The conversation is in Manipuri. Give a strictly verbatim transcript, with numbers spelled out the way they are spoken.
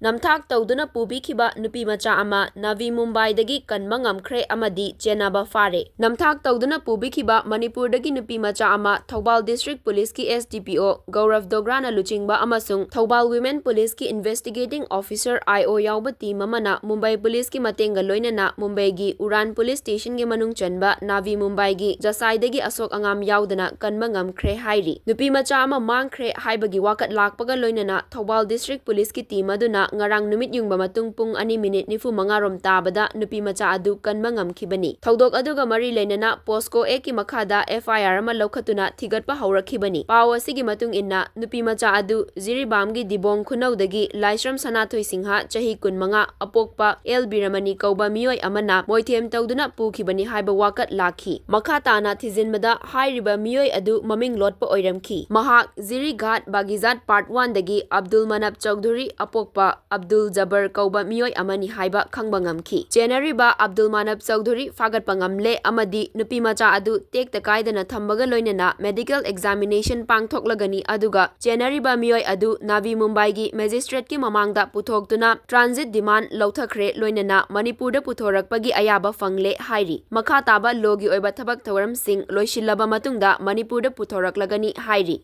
ꯅꯝꯊꯥꯛ ꯇꯧꯗꯨꯅ ꯄꯨꯕꯤꯈꯤꯕ ꯅꯨꯄꯤ ꯃꯆꯥ ꯑꯃ ꯅꯥꯚꯤ ꯃꯨꯝꯕꯥꯏꯗꯒꯤ ꯀꯟꯕ ꯉꯝꯈ꯭ꯔꯦ ꯑꯃꯗꯤ ꯆꯦꯟꯅꯕ ꯐꯥꯔꯦ꯫ ꯅꯝꯊꯥꯛ ꯇꯧꯗꯨꯅ ꯄꯨꯕꯤꯈꯤꯕ ꯃꯅꯤꯄꯨꯔꯗꯒꯤ ꯅꯨꯄꯤ ꯃꯆꯥ ꯑꯃ ꯊꯧꯕꯥꯜ ꯗꯤꯁꯇ꯭ꯔꯤꯛ ꯄꯨꯂꯤꯁꯀꯤ S D P O ꯒꯧꯔꯚ ꯗꯣꯒ꯭ꯔꯥꯅ ꯂꯨꯆꯤꯡꯕ ꯑꯃꯁꯨꯡ ꯊꯧꯕꯥꯜ ꯋꯤꯃꯦꯟ ꯄꯨꯂꯤꯁꯀꯤ investigating officer, I O, ꯌꯥꯎꯕ ꯇꯤꯝ ꯑꯃꯅ ꯃꯨꯝꯕꯥꯏ ꯄꯨꯂꯤꯁꯀꯤ ꯃꯇꯦꯡꯒ ꯂꯣꯏꯅꯅ ꯃꯨꯝꯕꯥꯏꯒꯤ ꯎꯔꯥꯟ ꯄꯨꯂꯤꯁ ꯁ꯭ꯇꯦꯁꯟꯒꯤ ꯃꯅꯨꯡ ꯆꯟꯕ ꯅꯥꯚꯤ ꯃꯨꯝꯕꯥꯏꯒꯤ ꯖꯁꯥꯏꯗꯒꯤ ꯑꯁꯣꯛ ꯑꯉꯥꯝ ꯌꯥꯎꯗꯅ ꯀꯟꯕ ꯉꯝꯈ꯭ꯔꯦ ꯍꯥꯏꯔꯤ꯫ ꯅꯨꯄꯤ ꯃꯆꯥ ꯑꯃ ꯃꯥꯡꯈ꯭ꯔꯦ ꯍꯥꯏꯕꯒꯤ ꯋꯥꯀꯠ ꯂꯥꯛꯄꯒ ꯂꯣꯏꯅꯅ ꯊꯧꯕꯥꯜ ꯗꯤꯁꯇ꯭ꯔꯤꯛ ꯄꯨꯂꯤꯁꯀꯤ ꯇꯤꯝ ꯑꯗꯨꯅ ꯉꯔꯥꯡ ꯅꯨꯃꯤꯠ ꯌꯨꯡꯕ ꯃꯇꯨꯡ ꯄꯨꯡ ꯑꯅꯤ ꯃꯤꯅꯤꯠ ꯅꯤꯐꯨ ꯃꯉꯥ ꯔꯣꯝ ꯇꯥꯕꯗ ꯅꯨꯄꯤ ꯃꯆꯥ ꯑꯗꯨ ꯀꯟꯕ ꯉꯝꯈꯤꯕꯅꯤ꯫ ꯊꯧꯗꯣꯛ ꯑꯗꯨꯒ ꯃꯔꯤ ꯂꯩꯅꯅ POCSO Act ꯀꯤ ꯃꯈꯥꯗ F I R ꯑꯃ ꯂꯧꯈꯠꯇꯨꯅ ꯊꯤꯒꯠꯄ ꯍꯧꯔꯛꯈꯤꯕꯅꯤ꯫ ꯄꯥꯎ ꯑꯁꯤꯒꯤ ꯃꯇꯨꯡ ꯏꯟꯅ, ꯅꯨꯄꯤ ꯃꯆꯥ ꯑꯗꯨ ꯖꯤꯔꯤꯕꯥꯝꯒꯤ ꯗꯤꯕꯣꯡ ꯈꯨꯅꯧꯗꯒꯤ ꯂꯥꯏꯁ꯭ꯔꯝ ꯁꯅꯥꯊꯣꯏ ꯁꯤꯡꯍ, ꯆꯍꯤ ꯀꯨꯟꯃꯉꯥ, ꯑꯄꯣꯛꯄ ꯑꯦꯜ ꯕꯤꯔꯃꯅꯤ ꯀꯧꯕ ꯃꯤꯑꯣꯏ ꯑꯃꯅ ꯃꯣꯏꯊꯦꯝ ꯇꯧꯗꯨꯅ ꯄꯨꯈꯤꯕꯅꯤ ꯍꯥꯏꯕ ꯋꯥꯀꯠ ꯂꯥꯛꯈꯤ꯫ ꯃꯈꯥ ꯇꯥꯅ ꯊꯤꯖꯤꯟꯕꯗ ꯍꯥꯏꯔꯤꯕ ꯃꯤꯑꯣꯏ ꯑꯗꯨ ꯃꯃꯤꯡ ꯂꯣꯠꯄ ꯑꯣꯏꯔꯝꯈꯤ꯫ ꯃꯍꯥꯛ ꯖꯤꯔꯤꯘꯥꯠ ꯕꯥꯒꯤꯖꯥꯠ Part One ꯗꯒꯤ ꯑꯕꯗꯨꯜ ꯃꯅꯞ ꯆꯧꯙꯨꯔꯤ, ꯑꯄꯣꯛꯄ ꯑꯕꯗꯨꯜ ꯖꯕꯔ ꯀꯧꯕ ꯃꯤꯑꯣꯏ ꯑꯃꯅꯤ ꯍꯥꯏꯕ ꯈꯪꯕ ꯉꯝꯈꯤ꯫ ꯆꯦꯟꯅꯔꯤꯕ ꯑꯕꯗꯨꯜ ꯃꯅꯞ ꯆꯧꯙꯨꯔꯤ ꯐꯥꯒꯠꯄ ꯉꯝꯂꯦ ꯑꯃꯗꯤ ꯅꯨꯄꯤ ꯃꯆꯥ ꯑꯗꯨ ꯇꯦꯛꯇ ꯀꯥꯏꯗꯅ ꯊꯝꯕꯒ ꯂꯣꯏꯅꯅ medical examination ꯄꯥꯡꯊꯣꯛꯂꯒꯅꯤ, ꯑꯗꯨꯒ ꯆꯦꯟꯅꯔꯤꯕ ꯃꯤꯑꯣꯏ ꯑꯗꯨ ꯅꯥꯚꯤ ꯃꯨꯝꯕꯥꯏꯒꯤ magistrate ꯀꯤ ꯃꯃꯥꯡꯗ ꯄꯨꯊꯣꯛꯇꯨꯅ transit demand ꯂꯧꯊꯈ꯭ꯔꯦ, ꯂꯣꯏꯅꯅ ꯃꯅꯤꯄꯨꯔꯗ ꯄꯨꯊꯣꯔꯛꯄꯒꯤ ꯑꯌꯥꯕ ꯐꯪꯂꯦ ꯍꯥꯏꯔꯤ꯫ ꯃꯈꯥ ꯇꯥꯕ law ꯒꯤ ꯑꯣꯏꯕ ꯊꯕꯛ ꯊꯧꯔꯝꯁꯤꯡ ꯂꯣꯏꯁꯤꯜꯂꯕ ꯃꯇꯨꯡꯗ ꯃꯅꯤꯄꯨꯔꯗ ꯄꯨꯊꯣꯔꯛꯂꯒꯅꯤ ꯍꯥꯏꯔꯤ꯫